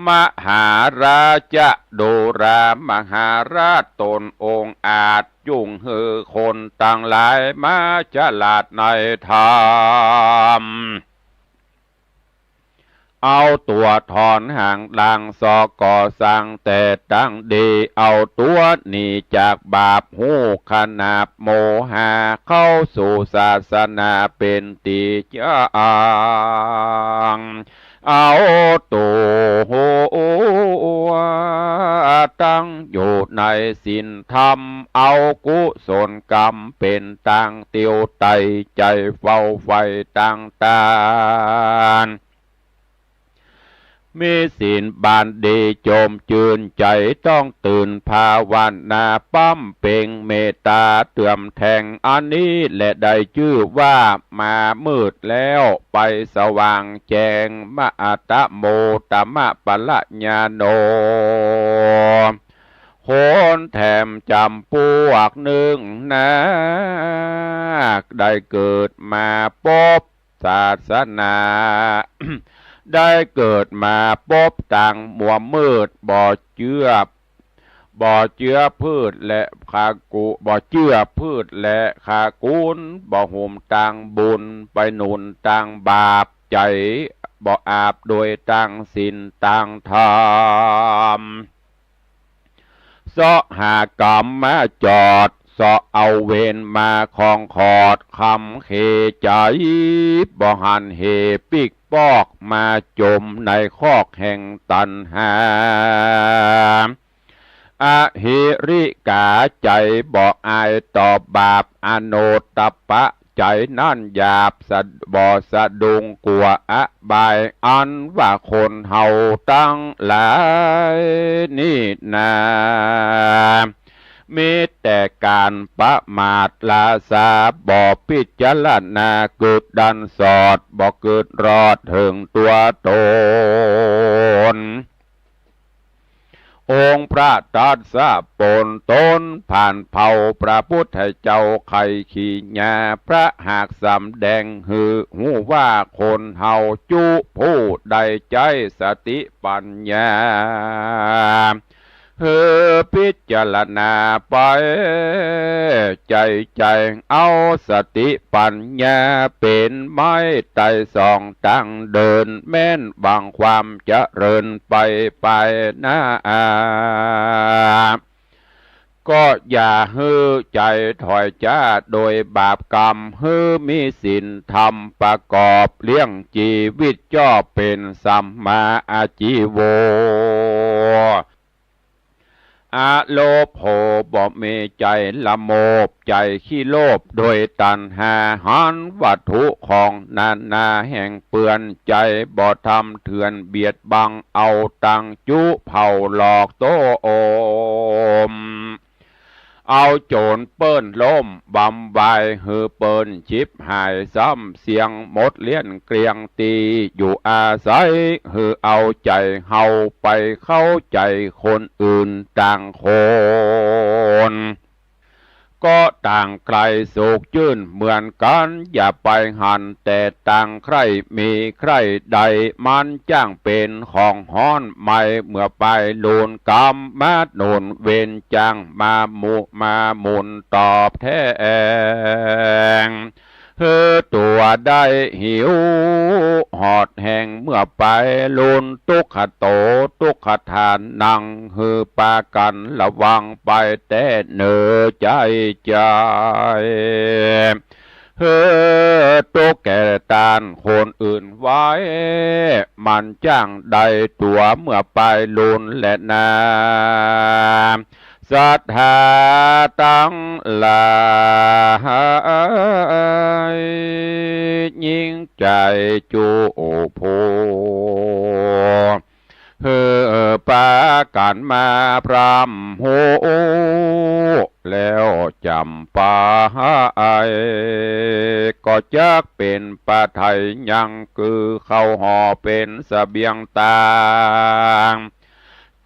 มหาราชะ ดูรา มหาราชต๋นองอาจ จุ่งหื้อคนตังหลายมาฉลาดในธรรม เอาตั๋วถอนหางลางซอกก่อสร้างแต่ตั้งดี เอาตั๋วหนีจากบาปฮู้ขนาบโมหะ เข้าสู่ศาสนาเป๋นตี้จ้าง เอาตั๋วตั้งอยู่ในศีลธรรม เอากุศลกรรมเป๋นตางเตียวไต ใจ๋เฝ้าใฝ่ตางตาน มีศีลบานดีจมจื้นใจ๋ ต้องตื่นภาวนา บำเพ็งเมตตาเติมแทง อันนี้แหละได้จื้อว่ามามืดแล้วไปสว่างแจ้ง มะอะตะโมตมะปะละญาโน คนแถมจ๋ำปวกนึ่งนา ได้เกิดมาปบ ศาสนา ได้เกิดมาปบตางมัวมืด บ่เจื้อ บ่เจื้อพืชและคากุ บ่เจื้อพืชและคากุล บ่หุมตางบุญ ไปหนุนตางบาป ใจ๋บ่อาบโดยตางศีลตางธรรม เซาะหากรรมมาจอด เซาะเอาเวรมาคองขอด คำเขใจ๋ บ่หันเหปิกปอก มาจมในคอกแห่งตัณหา อหิริกา ใจ๋บ่อายต่อบาป อโนตตัปปะ ใจ๋นั้นหยาบสะ บ่สะดุ้งกั๋วอบาย อันว่าคนเฮาตังหลายนี่นา มีแต่ก๋านประมาทล้าซา บ่พิจารณากึ๊ดดันสอด บ่กึ๊ดรอดเถิงตั๋วต๋น องค์พระตรัสปนต๋นผ่านเผ่าพระพุทธเจ้าไขขีญญา พระหากสำแดงหื้อฮู้ว่าคนเฮาจุผู้ได้ใจ๊สติปัญญา หื้อพิจารณาไปใจ๋ใจ๋ เอาสติปัญญาเป๋นไม้ไต่สองตางเดิน แม้นหวังความเจริญไปไปหน้า ก็อย่าหื้อใจ๋ถอยจ๊าโดยบาปกรรม หื้อมีศีลธรรมประกอบเลี้ยงจีวิตจ้อเป๋นสัมมาอาชีโว อโลภโภ บ่มีใจ๋ละโมบ ใจ๋ขี้โลภโดยตัณหา หันวัตถุของนานาแห่งเปื้อน ใจ๋บ่ทำเถื่อนเบียดบัง เอาตังจุเผาหลอกโต้อม เอาโจ๋รเปิ้นล้มบำบาย หื้อเปิ้นฉิบหายซ้ำเสี้ยงหมดเลี้ยนเกลี้ยงตี้อยู่อาศัย หื้อเอาใจ๋เฮาไปเข้าใจ๋คนอื่นต่างคน ก็ต่างใคร่สุขจื้นเหมือนกั๋น อย่าไปหันแต่ต่างใคร่มีใคร่ได้ มันจ้างเป๋นของฮ้อนไหม้ เมื่อไปลูนกรรมมาหนุน เวรจ้างมาหมุมาหมุนตอบแทน หื้อตั๋วได้หิวหอดแห้ง เมื่อไปลูน ตุ๊กขโต ตุ๊กขทานัง หื้อปากั๋นระวังไปแต๊เน่อใจ๋ใจ๋ หื้อตุ๊กข์แก่ต้านคนอื่นไว้ มันจ้างได้ตั๋วเมื่อไปลูนแลนา ศรัทธาตังหลาย ยิ่งใจ๋จุผู้ หื้อปากั๋นมาพร่ำฮู้ แล้วจ๋ำไป ก็จักเป๋นปาไทยยัง คือเข้าห่อเป๋นเสบียงตาง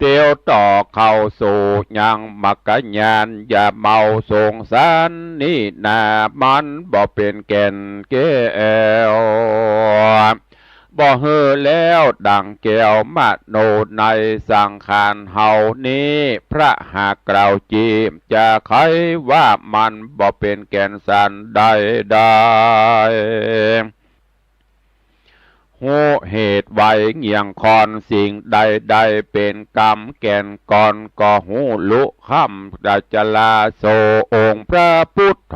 เตียวต่อเข้าสู่ยังมรรคญาณ อย่าเมาสงสารนี้นา มันบ่เป๋นแก่นแก้ว บ่หื้อแล้วดั่งแก้วมโนในสังขารเฮานี้ พระหากกล่าวจีบ จะไขว่ามันบ่เป๋นแก่นสารใดๆ ฮู้เหตุไวเงี่ยงคอน สิ่งใดๆ เป๋นกรรมแก่นก่อน ก็ฮู้ลุค่ำดัจจลาโส องค์พระพุทโธ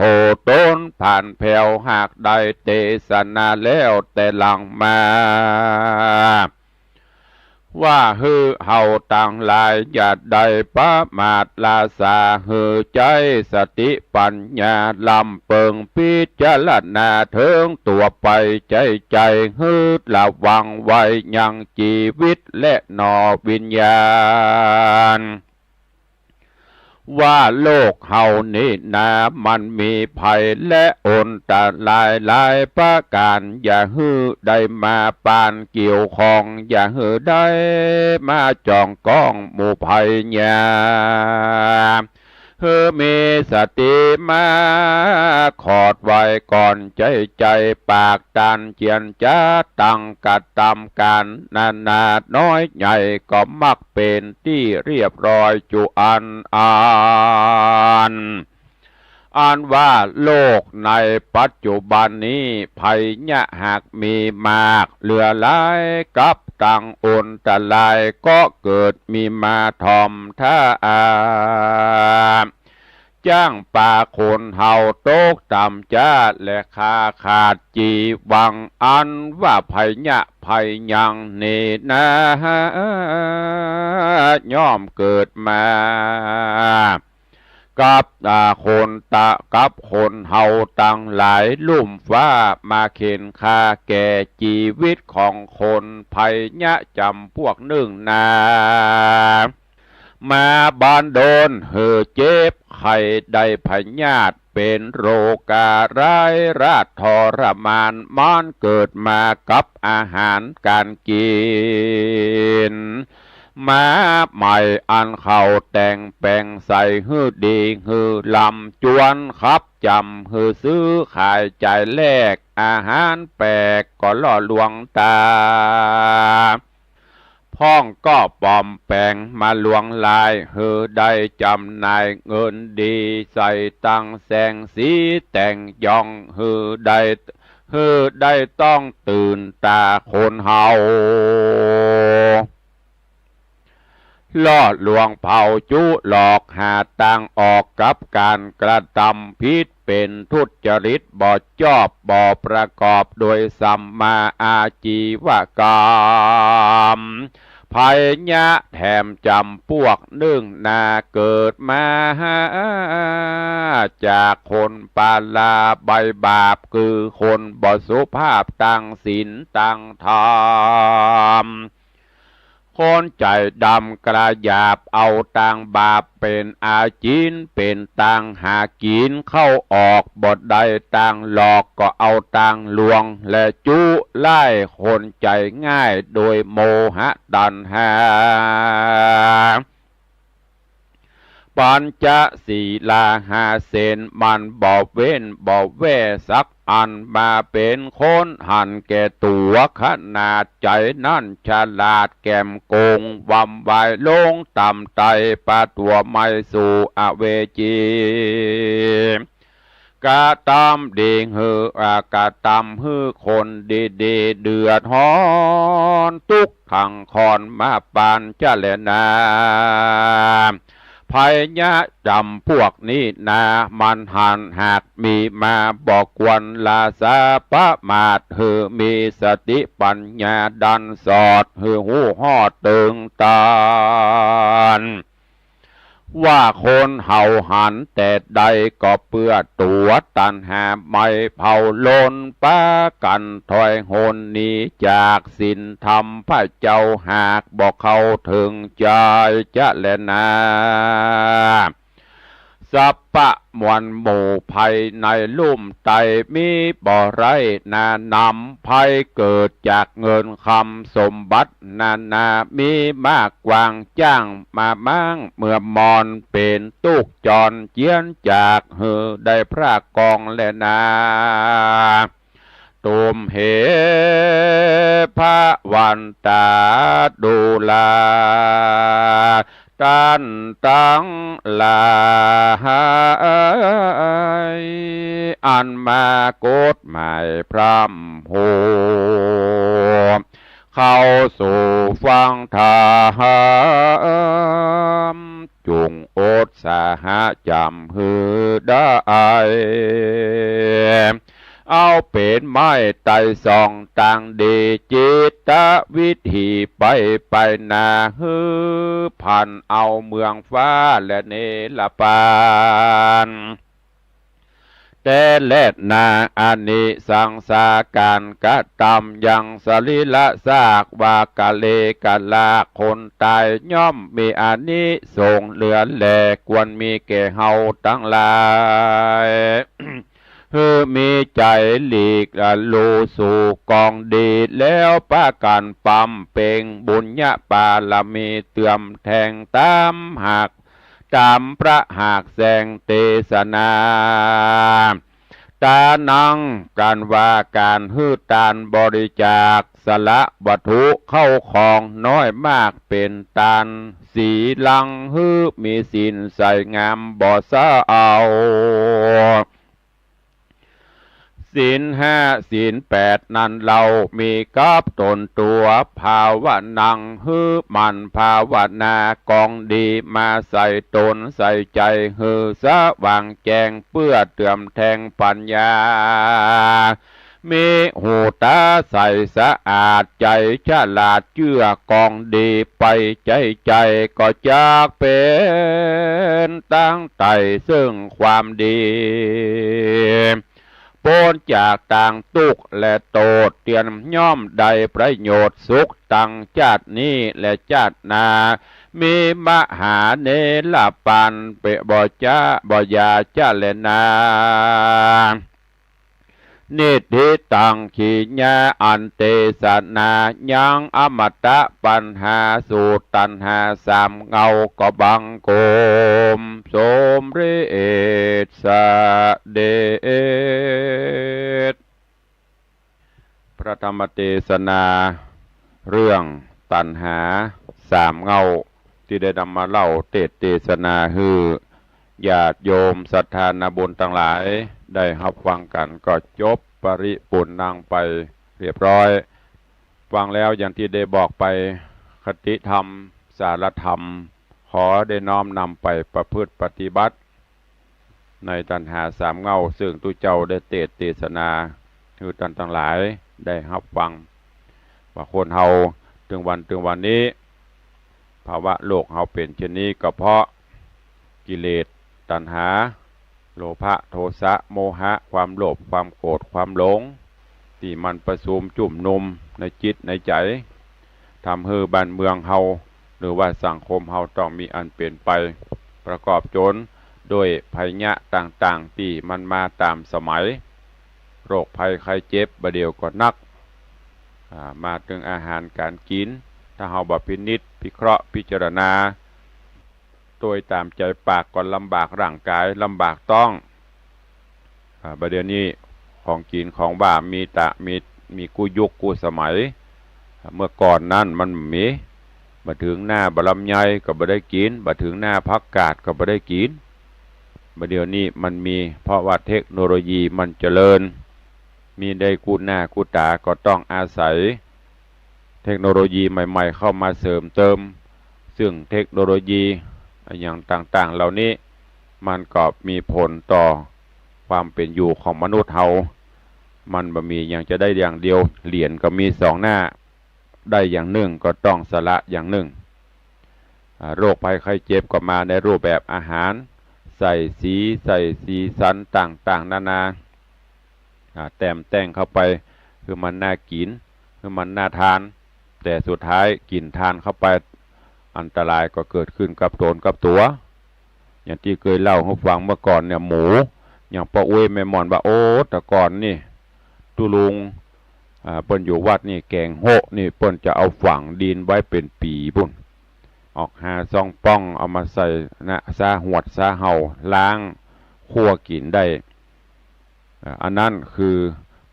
ตนผ่านแผว หากได้เตสนาแล้วแต่หลังมา ว่าหื้อเฮาตังหลายอย่าได้ประมาทละสา หื้อใจ๊สติปัญญาล้ำเปิง พิจารณาเถิงตั๋วไปใจ๊ใจ๋ หื้อระวังไว้ยังจีวิตและหนอวิญญาณ ว่าโลกเฮานี้นา มันมีภัยและอันตรายหลายประก๋าน อย่าหื้อได้มาปานเกี่ยวข้อง อย่าหื้อได้มาจ้องก้องหมู่ภัยยา หื้อมีสติมาขอดไว้ก่อนใจ๊ใจ๋ ปากตันเจียรจ๋าตั้งกระตำก๋าน นานาน้อยใหญ่ก็มักเป๋นตี้เรียบร้อยจุอันอัน อันว่าโลกในปัจจุบันนี้ ภัยยะหากมีมากเหลือหลาย กับตังอันตรายก็เกิดมีมาถ่อมถ้า จ้างปาคนเฮาตกต่ำจ๊า และคาขาดจีวัง อันว่าภัยยะภัยยังนี้นา ย่อมเกิดมา กับ อ่า คนตะ กับคนเฮาตังหลาย ลุ่มฟ้ามาเข็นฆ่าแก่จีวิตของคน ภัยยะจ๋ำพวกนึ่งนา มาบันดลหื้อเจ็บไข้ได้พยาธิ เป๋นโรคาร้ายราษฎร์ทรมาน มันเกิดมากับอาหารก๋านกิ๋น มาใหม่อันเขาแต่งแป๋งใส่หื้อดีหื้อลำ จวนขับจ๋ำหื้อซื้อขายจ่ายแลก อาหารแปลกก็ล่อลวงต๋า พ่องก็ปลอมแป๋งมาลวงลาย หื้อได้จ๋ำหน่ายเงินดี ใส่ตังแสงสีแต่งย่อง หื้อได้ หื้อได้ต้องตื่นต๋าคนเฮา ล่อลวงเผาจุหลอกหาตางออกกับก๋านกระตำผิด เป๋นทุจริตบ่จอบบ่ประกอบโดยสัมมาอาจีวกรรม ไผยะแถมจ๋ำปวกนึ่งนาเกิดมาจากคนปาลาใบบาป คือคนบ่สุภาพตางศีลตางธรรม คนใจ๋ดำกระหยาบเอาตางบาปเป๋นอาจีน เป๋นตางหากิ๋น เข้าออกบ่ได้ตางหลอกก็เอาตางลวง และจุไล่คนใจ๋ง่ายโดยโมหะตัณหา ปัญจศีลาห้าเส้นมันบ่เว้นบ่แว่สักอัน มาเป๋นคนหันแก่ตั๋วขนาด ใจ๋นั้นฉลาดแก๋มโก๋ง วำวายลงต่ำไต้ปะตั๋วไหม้สู่อเวจี กระตำดีหื้อ อ่า กระตำหื้อคนดีๆ เดือดฮ้อนตุ๊กข์ขังคอนมาปานจะแลนา ไผยะจ๋ำปวกนี้นา มันหันหากมีมา บ่ควรละสาประมาท หื้อมีสติปัญญาดันสอด หื้อฮู้ฮอดเถิงตาน ว่าคนเฮาหันแต่ใดก็เปื้อตั๋ว ตัณหาไหม้เผาลน ปากั๋นถอยหนหนีจากศีลธรรมพระเจ้า หากบ่เข้าเถิงใจ๋จะแลนา สัพพะมวลหมู่ไพร่ในลุ่มไต้ มีบ่ไร้นานำ ไพร่เกิดจากเงินคำสมบัตินานา มีมากกว้างจ้างมาม้างเมื่อมอน เป๋นตุ๊กข์จรเจียนจาก หื้อได้พระกองแลนา ตุมเหพระวันตาดูรา ต้านตังหลาย อันมากฎหมายพร่ำฮู้ เข้าสู่ฟังธรรม จุ่งอุตสาหะจ๋ำหื้อได้ เอาเป๋นไม้ไต่ส่องตางดี จิตวิถีไปไปนา หื้อผ่านเอาเมืองฟ้าและเนรปาน แต่แลนา อานิสังสาก๋านกระตำยังสรีระซาก ว่าเกลเกลาคนต๋าย ย่อมมีอานิสงส์เหลือแล ควรมีแก่เฮาตังหลาย หื้อมีใจ๋หลีกหลู่สู่กองดี แล้วปากั๋นปำเป็งบุญญาปารมี เติมแทงต๋ามหาก ต๋ามพระหากแสงเตสนา ต๋านัง ก๋านว่าก๋านหื้อตานบริจาค สละวัตถุเข้าของน้อยมากเป๋นตาน สีลังหื้อมีศีลใสงามบ่เศร้า ศีลห้าศีลแปดนั้นเล่า มีกับต๋นตั๋ว ภาวนัง หื้อหมั่นภาวนา กองดีมาใส่ต๋นใส่ใจ๋ หื้อสว่างแจ้ง เปื้อเติมแทงปัญญา มีหูต๋าใสสะอาด ใจ๋ฉลาดเจื้อกองดีไป ใจ๋ใจ๋ก็จักเป๋นตางไต่ซึ่งความดี ป๊นจากตางตุ๊กข์และโต้ษ เตียนย่อมได้ประโยชน์สุข ตังจาตินี้และจาติหน้า มีมหาเนรปานเป๋นบ่จ๊ะบ่อย่าจะแลนา นิฏฐิตัง กิริยาอันเตสนา ยังอมตะปัญหาสูตร ตัณหาสามเงาก็บังคมสมเร็จเสด็จ พระธรรมเตสนาเรื่องตัณหาสามเงา ตี้ได้นำมาเล่าเตสน์เตสนาหื้อญาติโยมศรัทธานาบุญตังหลายได้ฮับฟังกั๋น ก็จบปริปูรณ์ไปเรียบร้อย ฟังแล้วอย่างตี้ได้บอกไป คติธรรม สารธรรม ขอได้น้อมนำไปประพฤติปฏิบัติ ในตัณหาสามเหง้า ซึ่งตุ๊เจ้าได้เตสน์เตสนา หื้อต้านตังหลายได้ฮับฟัง ว่าคนเฮาเถิงวัน เถิงวันนี้ ภาวะโลกเฮาเป๋นเช่นนี้ ก็เพราะกิเลส ตัณหา โลภะ โทสะ โมหะ ความโลภ ความโกรธ ความหลง ตี้มันประชุมจุ่มนุมในจิตในใจ๋ ทำหื้อบ้านเมืองเฮา หรือว่าสังคมเฮาต้องมีอันเป๋นไป ประกอบจ๋นด้วยภัยยะต่างๆ ตี้มันมาต๋ามสมัย โรคภัยไข้เจ็บบ่าเดี่ยวก็นัก อ่า มาเถิงอาหารก๋านกิ๋น ถ้าเฮาบ่พินิจพิเคราะห์พิจารณา โตยต๋ามใจ๋ปากก็ลำบากร่างก๋าย ลำบากต๊อง อ่า บ่าเดี่ยวนี้ของกิ๋นของหว้ามีตะ มี มีกู้ยุคกู้สมัย อ่า เมื่อก่อนนั้นมันบ่มี บ่าเถิงหน้าบ่าลำไยก็บ่ได้กิ๋น บ่าเถิงหน้าผักกาดก็บ่ได้กิ๋น บ่าเดี่ยวนี้มันมี เพราะว่าเทคโนโลยีมันเจริญ มีได้กู้หน้ากู้ต๋า ก็ต้องอาศัย เทคโนโลยีใหม่ๆ เข้ามาเสริมเติม ซึ่งเทคโนโลยีอะหยังต่างๆ เหล่านี้ มันก็มีผลต่อความเป๋นอยู่ของมนุษย์เฮา มันบ่มีหยังจะได้อย่างเดียว เหรียญก็มีสองหน้า ได้อย่างนึ่งก็ต้องสละอย่างนึ่ง อ่า โรคภัยไข้เจ็บก็มาในรูปแบบอาหาร ใส่สี ใส่สีสันต่างๆ นานา อ่า แต้มแต่งเข้าไป หื้อมันน่ากิ๋น หื้อมันน่าทาน แต่สุดท้ายกิ๋นทานเข้าไป อันตรายก็เกิดขึ้นกับตนกับตั๋ว อย่างตี้เกยเล่าหื้อฟังเมื่อก่อนเนี่ย หมู อย่างป้ออุ๊ยแม่หม่อนว่า โอ้ แต่ก่อนนี่ ตุ๊ลุง อ่า เปิ้นอยู่วัดนี่ แก๋งโฮะนี่ เปิ้นจะเอาฝังดินไว้เป๋นปี๋ปู๊น ออกหาซองป้อง เอามาใส่นะ ซาหวด ซาเห่า ล้าง คั่วกิ๋นได้ อ่า อันนั้นคือ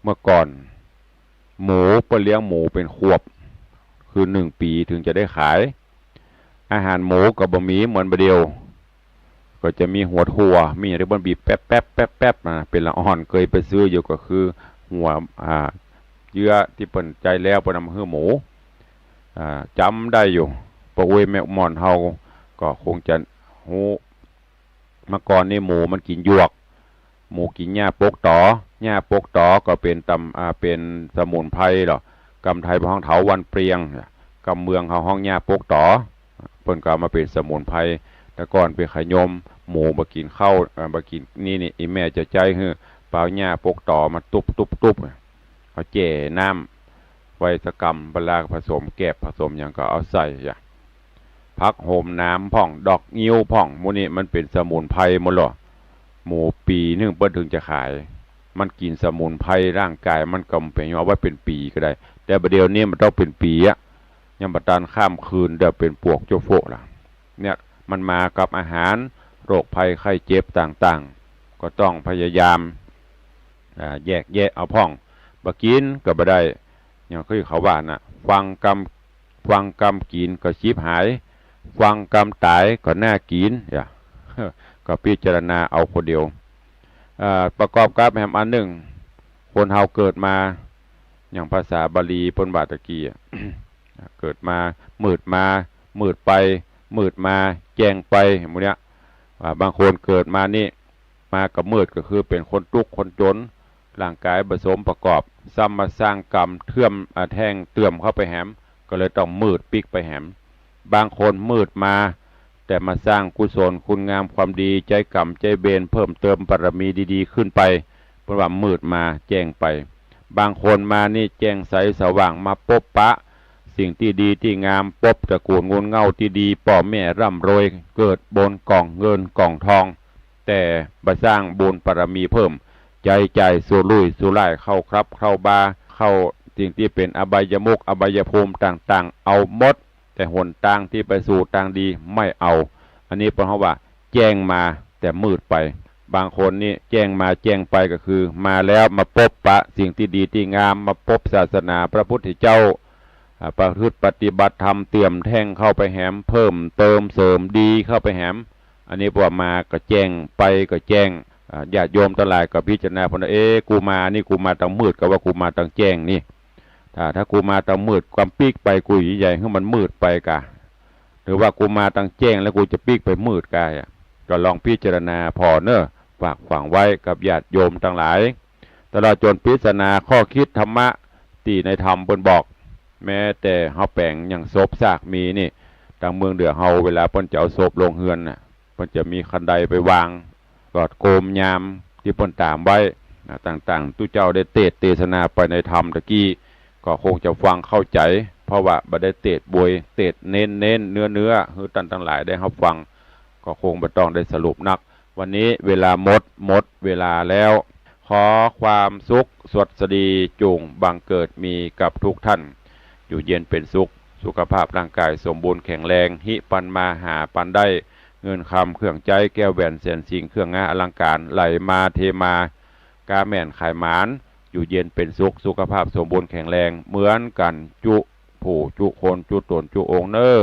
เมื่อก่อน หมู เปิ้นเลี้ยงหมูเป๋นขวบ คือนึ่งปี๋เถิงจะได้ขาย อาหารหมูก็บ่มีเหมือนบ่าเดี่ยว ก็จะมีหัวถั่ว มีหยังตี้เปิ้นบีบแป๊บๆ แป๊บๆ นะ เป๋นละอ่อน เกยไปซื้ออยู่ ก็คือหัว อ่า เยื่อตี้เปิ้นใจ๊แล้ว เปิ้นเอามาหื้อหมู อ่า จ๋ำได้อยู่ ป้ออุ๊ยแม่หม่อนเฮาก็คงจะฮู้ เมื่อก่อนนี่หมูมันกิ๋นหยวก หมูกิ๋นหญ้าปกต๋อ หญ้าปกต๋อก็เป๋นตำ อ่า เป๋นสมุนไพรเหรอ กำไทยฮ้องเถาวัลย์เปรียง กำเมืองเฮาฮ้องหญ้าปกต๋อ เปิ้นก็เอามาเป๋นสมุนไพร แต่ก่อนไปขยม หมูบ่กิ๋นข้าว อ่า บ่กิ๋นนี่ นี่ อี่แม่จะใจ๊หื้อ เป๋าหญ้าปกต๋อมาตุ๊บๆๆ เอาแจ่น้ำไว้สักกำ เวลาผสมแกบผสมหยังก็เอาใส่จ้ะ ผักโหมหนามพ่อง ดอกงิ้วพ่อง หมู่นี้มันเป๋นสมุนไพรหมดลอ หมูปี๋นึ่งเปิ้นเถิงจะขาย มันกิ๋นสมุนไพร ร่างก๋ายมันก็บ่เป๋นหยัง เอาไว้เป๋นปี๋ก็ได้ แต่บ่าเดี่ยวนี้มันต้องเป๋นปี๋อะ ยังบ่ตันข้ามคืน เดี๋ยวเป๋นปวกเจ้าโฟะละ เนี่ย มันมากับอาหาร โรคภัยไข้เจ็บต่างๆ ก็ต้องพยายาม อ่า แยกแยะเอาพ่อง บ่กิ๋นก็บ่ได้ อย่างคือเขาว่าน่ะ ฟังกำ ฟังกำกิ๋นก็ฉิบหาย ฟังกำต๋ายก็น่ากิ๋น อย่า ก็พิจารณาเอาคนเดียว อ่า ประกอบกับแหมอันนึ่ง คนเฮาเกิดมา อย่างภาษาบาลีเปิ้นว่าตะกี้อะ เกิดมามืดมา มืดไป มืดมา แจ้งไป หมู่เนี้ย อ่า บางคนเกิดมานี่ มาก็มืด ก็คือเป๋นคนตุ๊กข์คนจ๋น ร่างก๋ายบ่สมประกอบ ซ้ำมาสร้างกรรมเทื่อม อ่า แท่งเติ่มเข้าไปแหม ก็เลยต้องมืดปิ๊กไปแหม บางคนมืดมา แต่มาสร้างกุศลคุณงามความดี ใจ๊กรรมใจ๊เวร เพิ่มเติมบารมีดีๆ ขึ้นไป เปิ้นว่ามืดมาแจ้งไป บางคนมานี่แจ้งใสสว่าง มาปบปะสิ่งตี้ดีตี้งาม ปบตระกูลงูลเหง้าตี้ดี ป้อแม่ร่ำรวย เกิดบนก่องเงินก่องทอง แต่บ่สร้างบุญบารมีเพิ่ม ใจ๊จ่ายสุรุ่ยสุร่าย เข้าคลับเข้าบาร์ เข้าสิ่งตี้เป๋นอบายมุขอบายภูมิต่างๆ เอาหมด แต่หนตางตี้ไปสู่ตางดีไม่เอา อันนี้เปิ้นฮ้องว่าแจ้งมาแต่มืดไป บางคนนี่แจ้งมาแจ้งไปก็คือมาแล้วมาปบปะสิ่งตี้ดีตี้งาม มาปบศาสนาพระพุทธเจ้า อ่า ประพฤติปฏิบัติธรรมเติ่มแท่งเข้าไปแหม เพิ่มเติมเสริมดีเข้าไปแหม อันนี้พอมาก็แจ้ง ไปก็แจ้ง อ่า ญาติโยมตังหลายก็พิจารณาเปิ้นว่า เอ๊ะ กูมานี่กูมาตางมืด กาว่ากูมาตางแจ้งนี่ ถ้า ถ้ากูมาตางมืด กำปิ๊กไปกูอยู่ใหญ่ หื้อมันมืดไปกา รือว่ากูมาตังแจ้งแล้วกูจะปิ๊กไปมืดกายอะ ก็ลองพิจารณาผ่อเน่อ ฝากฝังไว้กับญาติโยมตังหลาย ตลอดจ๋นปริศนาข้อคิดธรรมะตี้ในธรรมเปิ้นบอก แม้แต่เฮาแป๋งยังศพซากมีนี่ ตางเมืองเหนือเฮาเวลาเปิ้นจะเอาศพลงเฮือนน่ะ เปิ้นจะมีคันไดไปวาง ก็โกมยามตี้เปิ้นต๋ามไว้นะ ต่างๆ ตุ๊เจ้าได้เตสน์เตสนาไปในธรรมตะกี้ ก็คงจะฟังเข้าใจ๋ เพราะว่าบ่ได้เตสน์บวย เตสน์เน้นเน้นเนื้อเนื้อ หื้อต้านตังหลายได้ฮับฟัง ก็คงบ่ต้องได้สรุปนัก วันนี้เวลาหมด หมดเวลาแล้ว ขอความสุขสวัสดีจุ่งบังเกิดมีกับทุกท่าน อยู่เย็นเป็นสุข สุขภาพร่างกายสมบูรณ์แข็งแรง ฮิปันมาหาปันได้ เงินคำเครื่องใจ๊ แก้วแหวนแสนสิ่ง เครื่องงาอลังก๋าน ไหลมาเทมา ก๊าแม่นขายหมาน อยู่เย็นเป็นสุข สุขภาพสมบูรณ์แข็งแรงเหมือนกั๋นจุผู้จุคน จุต๋นจุองค์เน่อ